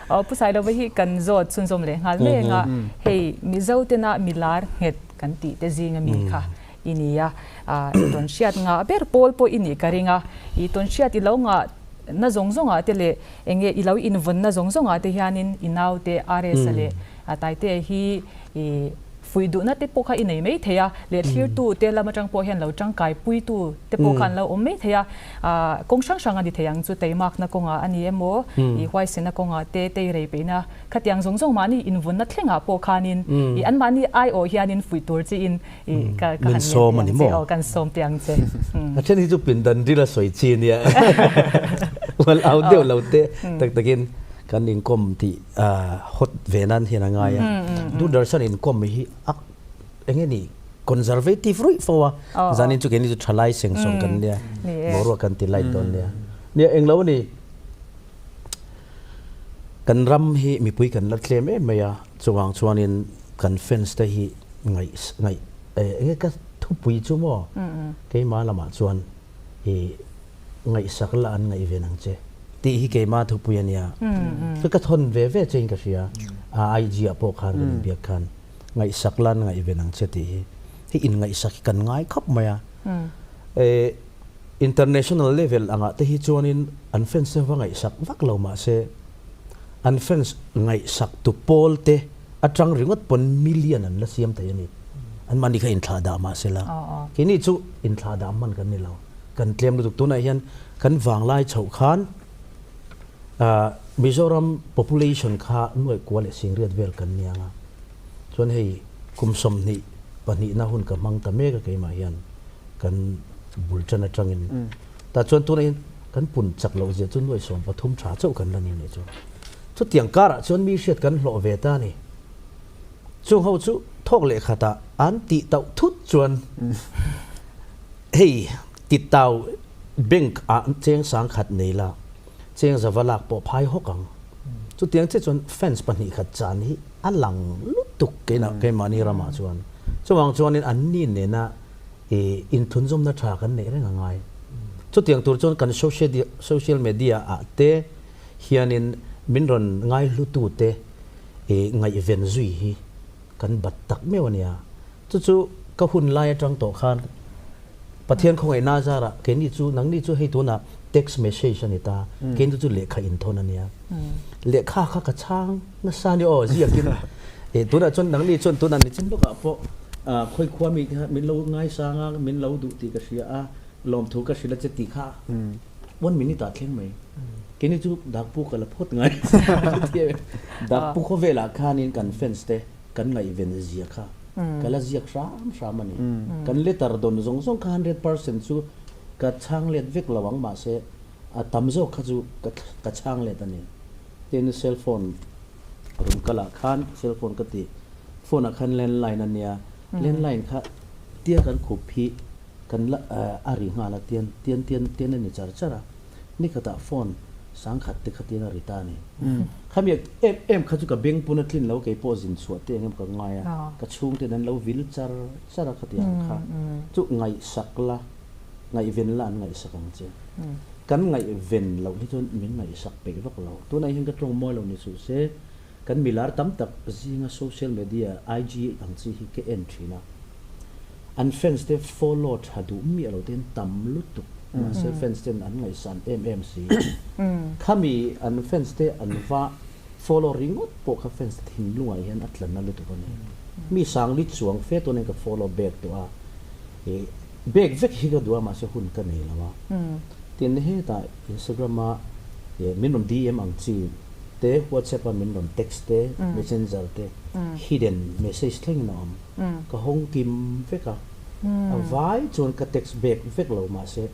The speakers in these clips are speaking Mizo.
Pu Sailova hi kan zawt chhunzawm leh nghal mek a, hei Mizo tena milar nghet kan tih te zinga mi kha i ni a, i tawn hriat ngah ber pawl pawh i nih ka ring a, i tawn hriat i lo ngah na zawng zawngah te leh eng nge i lo invawnna zawng zawngah te hianin i naute RS-a leh Taitea hi i Fuih duhna te pawh kha i nei mai thei a, leh thlirtu te lam atang pawh hian lo tangkai puitu te pawh kha an lo awm mai thei a. Kawng hrang hrang a ni thei ang chu, teimakna kawngah a ni emaw, i huaisena kawngah te, teirei peihna khatiang zawng zawng mahni invunna thlengah pawh khanin i anmahni aiawh hianin fuih tur chiin i ka han ngen teh ang che, aw kan sawm teh ang che. A then hi chu pindan ril a sawi chi nia, ual au deuh lo te tak takin kan inkawm tih hot ve nan hian a ngai a. Doordarshan inkawm hi a eng nge ni conservative ruih fo a, zanin chu keini chu thalai seng sawng kan nia, boruak kan ti light dawn nia. Nia englo a ni, kan ram hi mipui kan la tlem em mai a, chuvang chuanin kan fans te hi ngaih ngaih eng nge ka thupui chu maw keimah lamah chuan i ngaihsak la an ngaih ve nang che tih hi keima thupui a nia. Chu ka thawn ve ve chein ka hria. A IG ah pawh khan kan inbiak khan ngaihsak la an ngaih ve nang che tih hi. Hei inngaihsak hi kan ngai khawp mai a. International level angah te hi chuanin an fans te va ngaihsak vak lo mahse an fans ngaihsak tu pawl te atang ringawt pawn million an la siam thei a ni. Anmahni kha inthlah dah mahsela keini chu inthlah dah hman kan ni lo. Kan tlem lutuk tunah hian kan vanglai chhoh khan Mizoram population kha nuaih kua leh singriat vel kan ni ang a, chuan hei kum 22 na hun ka hmang ta mek a keimah hian kan bul tan atangin tah chuan tunah hian kan pun chak loh zia chu nuaih 13 tha chauh kan la ni anih chu. Chutiang karah chuan mi hriat kan hlawh ve ta a ni. Chung ho chu thawk leh khatah an tih tauh thut chuan Hei titau bank ah cheng 10,000 nei la, cheng zava lak pawh phai hawk ang. Chutiang che chuan fans 2 khat chan hi a lang lutuk keina keimahni ramah chuan. Chuvang chuanin an ni nena i inthunzawmna tha kan neih reng a ngai. Chutiang tur chuan kan social media ah te hianin min rawn ngaihlutu te i ngaihven zui hi kan bat tak meuh a nia. Chu chu ka hun lai atang tawh khan Pathian khawngaihna a zarah keini chu nangni chu hei tunah text message a ni ta, keini chu lehkha inthawn a nia. Lehkha kha ka chhang nasa a ni aw ziakin e tunah chuan nangni chuan tunah nichin lawkah pawh khawi khua mi kha min lo ngaisang a, min lo duh tih ka hria a, lawmthu ka hrilh a che tih kha one minute ah thleng mai. Keini chu dakpu ka la phawt ngai. Dakpu khawvelah khanin kan fans te kan ngaihven zia kha ka la ziak hram hram a ni. Kan letter dawn zawng zawng kha 100% chu ka chhang let vek lo ang mahse a tam zawk kha chu ka chhang let a ni. Tin cell phone rawn kal ah khan cell phone ka ti phone ah khan landline a nia landline kha tia kan khup hi kan la a ri nghal a tian tian tian tian a ni char char a. Nikhatah phone 10,000 te kha tiin a ri ta a ni. Khami em em kha chu ka beng pun a tlin lo, kei pawh zin chhuah te engem ka ngai a, ka chhungten an lo vil char char a khati ang kha chu ngaihsak la, ngaihven la an ngaihsak ang che. Kan ngaihven loh hi chuan min ngaihsak peih vak lo. Tunah hian ka tawng mawi lo ni suh se, kan milar tam tak zinga social media IG ang chi hi ka en thin a. An fans te follow tha duh miah lo ten tam lutuk mahse fans ten an ngaihsan em em si. Khami an fans te an va follow ringawt pawh kha fans te thinlungah hian a tla na lutuk a ni. Mi sangli chuang fe tuanin ka follow back tawh a, ih back vek hi ka duh a mahse hun ka nei lo a. Tin hetah Instagram a min rawn DM ang chi te WhatsApp a min rawn text te messenger te hidden message thlengin a awm. Ka hawng kim vek a, a vai chuan ka text back vek lo mahse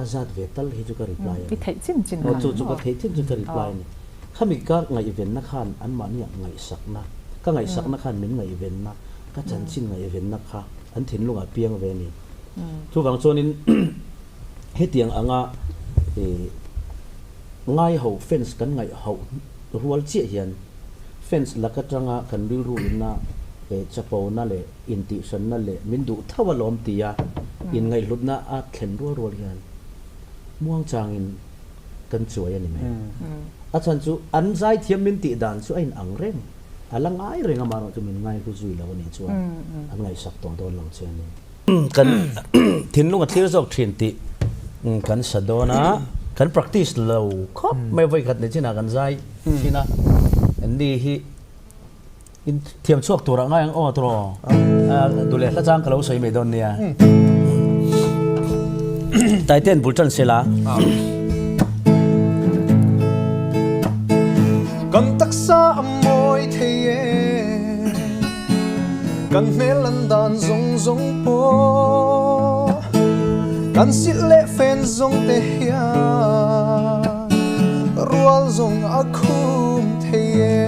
a zat ve tal hi chu ka reply a ni. I theih chin chin khan. Aw chu chu ka theih chin chin ka reply a ni. Khami ka ngaihvenna khan anmahni ah ngaihsakna, ka ngaihsakna khan min ngaihvenna, ka chanchin ngaihvenna kha an thinlungah piang ve a ni. Chuvang chuanin hetiang anga ngaiho fans kan ngaihho rual chiah hian Fans lak atanga kan rilru inna eh chapona leh intihhranna leh min duh tho a lawm tia inngaihhlutna a thlen rual rual hian muangchangin kan chuai a ni mai. A chhan chu an zaithiam min tih dan chu a in ang reng. A la ngai reng amaherawh chu min ngai hlu zui lo a nih chuan an ngaihsak tawh dawn lo che a ni. Kan thinlung a thlir zawk thin tih kan sa dawn a, kan practice lo khawp mai vawikhat ni chinah kan zai thin a, ni hi in thiam chhuak turah ngai ang aw tawh duh leh hla chang ka lo sawi mai dawn nia. Taiten bul tan sela. Kan taksa a mawi thei e, kan hmel an dan zawng zawng pawh, kan silh leh fen zawng te hian rual zawng a khum thei e.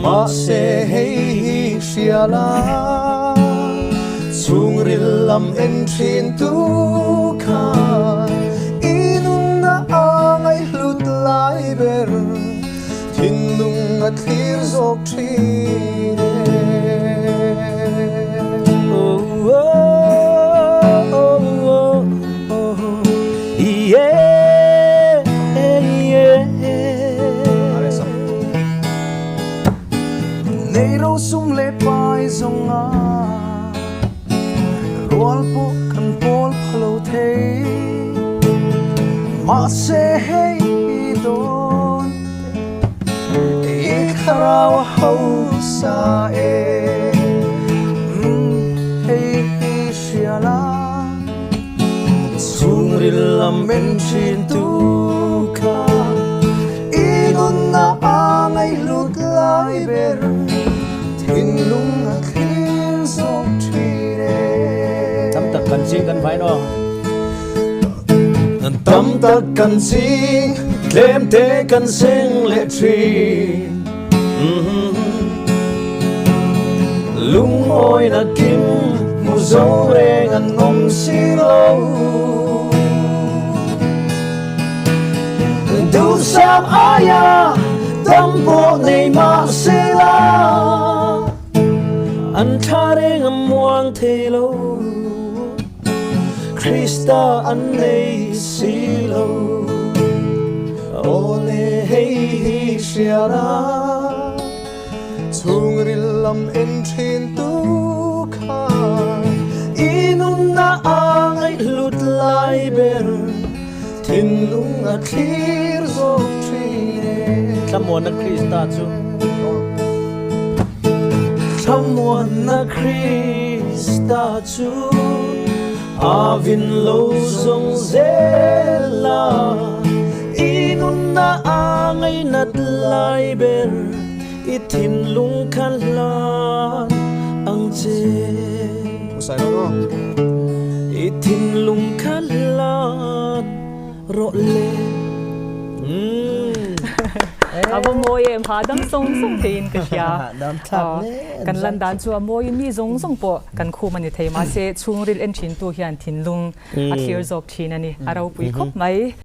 Mahse hei hi hria la, chhungril lam en thin tu khan i nunna a ngaihhlut lai ber thinlung a thlir zawk thin e. Nei ro sum leh pai zawng a rual pawh kan pawl pha lo thei. Mahse hei dawn te i thlarau a hausa e. Hei hi hria la chhungril lam en thin tu kha i nunna a ngaihhlut lai ber thinlung a thlir zawk thin e. Tam tak kan ching kan vai no. Tam tak kan ching tlem te kan seng leh thin. Lungawi na kim hmu zo reng an awm si lo. Duhsam aia tam pawh nei mah se la, an thla reng a muang thei lo. Krista an nei si lo. Awle hei hi hria la, chhungril lam en thin tu kha i nunna a ngaihhlut lai ber thinlung a thlir zawk thin e. Thlamuanna Krista chu Thlamuanna Krista chu a vin lo zawng zel a, i nunna a ngainat lai ber i thinlung kha hlan ang che. I thinlung kha hlan rawh le. A va mawi em, hahdam sawng sawng theiin ka hria. Kan lan dan chu a mawiin mi zawng zawng pawh kan khum a ni thei, mahse chhungril en thintu hian thinlung a thlir zawk thin a ni, a ropui khawp mai.